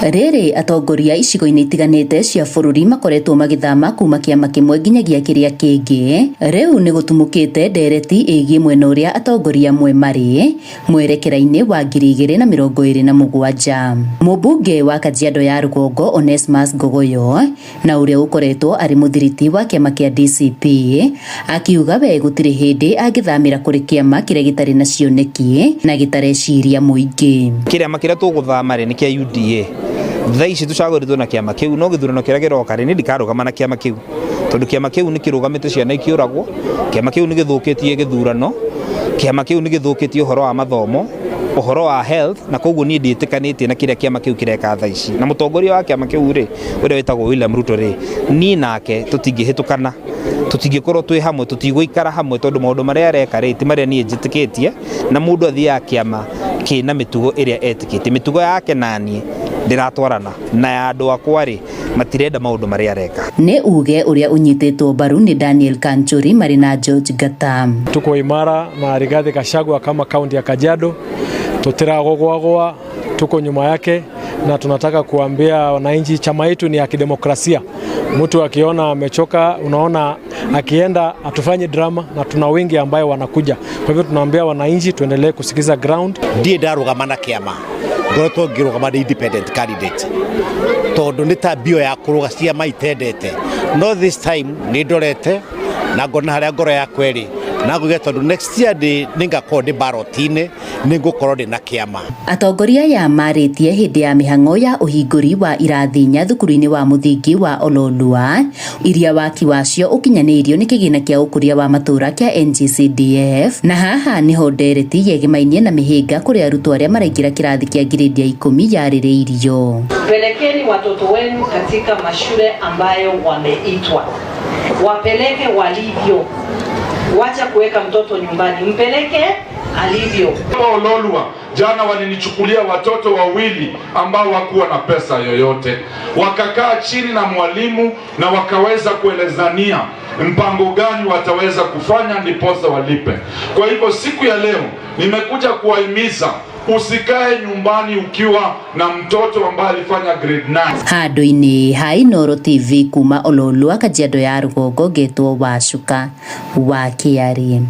Rĩrĩ atongoria icigo-inĩ itiganĩte cia bũrũri makoretwo magĩthama kuma kĩama kĩmwe nginyagia kĩrĩa kĩngĩ, rĩu nĩ gũtumũkĩte ndereti ĩgiĩ mwena ũrĩa atongoria amwe marĩ mwerekera-inĩ wa 2027. Mũmbunge wa Kajiado ya Rũgongo Onesmus Ngogoyo na ũrĩa ũkoretwo arĩ mũthiriti wa kĩama kĩa DCP akiuga we gũtirĩ hĩndĩ angĩthamĩra kũrĩ kĩama kĩrĩa gĩtarĩ na cioneki na gĩtareciria mũingĩ. Kĩama kĩrĩa tũgũthama rĩ nĩ kĩa UDA. Thaa ici tũcagũrĩtwo na kĩama kĩu, no gĩthurano kĩrĩa kĩroka rĩ, niĩ ndikarũgama na kĩama kĩu tondũ kĩama kĩu nĩ kĩrũgamĩte ciana ikĩũragwo, kĩama kĩu nĩ gĩthũkĩtie gĩthurano, kĩama kĩu nĩ gĩthũkĩtie ũhoro wa mathomo, ũhoro wa health, na koguo niĩ ndiĩtĩkanĩtie na kĩrĩa kĩama kĩu kĩreka thaa ici. Na mũtongoria wa kĩama kĩu rĩ, ũrĩa wĩtagwo William Ruto rĩ, niĩ nake tũtingĩhĩtũkana, tũtingĩkorwo twĩ hamwe, tũtigũikara hamwe tondũ maũndũ marĩa areka rĩ, ti marĩa niĩ njĩtĩkĩtie, na mũndũ athiaga kĩama kĩna mĩtugo ĩrĩa etĩkĩtie. Mĩtugo yake naniĩ ndĩratwarana na ya andũ akwa rĩ, matirenda maũndũ marĩa areka. Nĩ uge ũrĩa ũnyitĩtwo mbaru nĩ Daniel Kanchuri marĩ na George Gata. Tuko imara na Rigathi Gachagua kama kaunti ya Kajiado, tutiragogwagwa, tuko nyuma yake na tunataka kuambia wananchi chama yetu ni ya kidemokrasia. Mtu akiona amechoka, unaona akienda atufanye drama, na tuna wengi ambayo wanakuja. Kwa hivyo tunaambia wananchi tuendelee kusikiza ground. Ndirĩ ndarũgama na kĩama, ngoretwo ngĩrũgama ndĩ independent candidate tondũ nĩ ta mbio ya kũrũga ciama itendete, no this time nĩ ndorete na ngona harĩa ngoro yakwa ĩrĩ na nguge tondũ next year nĩ ngakorwo ndĩ ballot-inĩ, nĩ ngũkorwo ndĩ na kĩama. Atongoria aya marĩtie hĩndĩ ya mĩhang'o ya ũhingũri wa irathi inya thukuru-inĩ wa mũthingi wa Ololua iria waki wacio ũkinyanĩirio nĩ kĩgĩna kĩa ũkũria wa matũũra kĩa NGCDF, na haha nĩho ndereti yegemainie na mĩhĩnga kũrĩ arutwo arĩa maraingĩra kĩrathi kĩa ngirĩndi ya 10 yarĩrĩirio. Pelekeni watoto wenu katika mashule ambayo wameitwa, wapeleke walivyo. Wacha kuweka mtoto nyumbani, mpeleke alivyo. Ololua jana walinichukulia watoto wawili ambao hawakuwa na pesa yoyote, wakakaa chini na mwalimu na wakaweza kuelezania mpango gani wataweza kufanya ndiposa walipe. Kwa hivyo siku ya leo nimekuja kuwahimiza usikae nyumbani ukiwa na mtoto ambaye alifanya grade 9. Handũ-inĩ ha Inooro TV kuma Ololua, Kajiado ya Rũgongo, ngetwo Wacuka wa Kĩarĩ.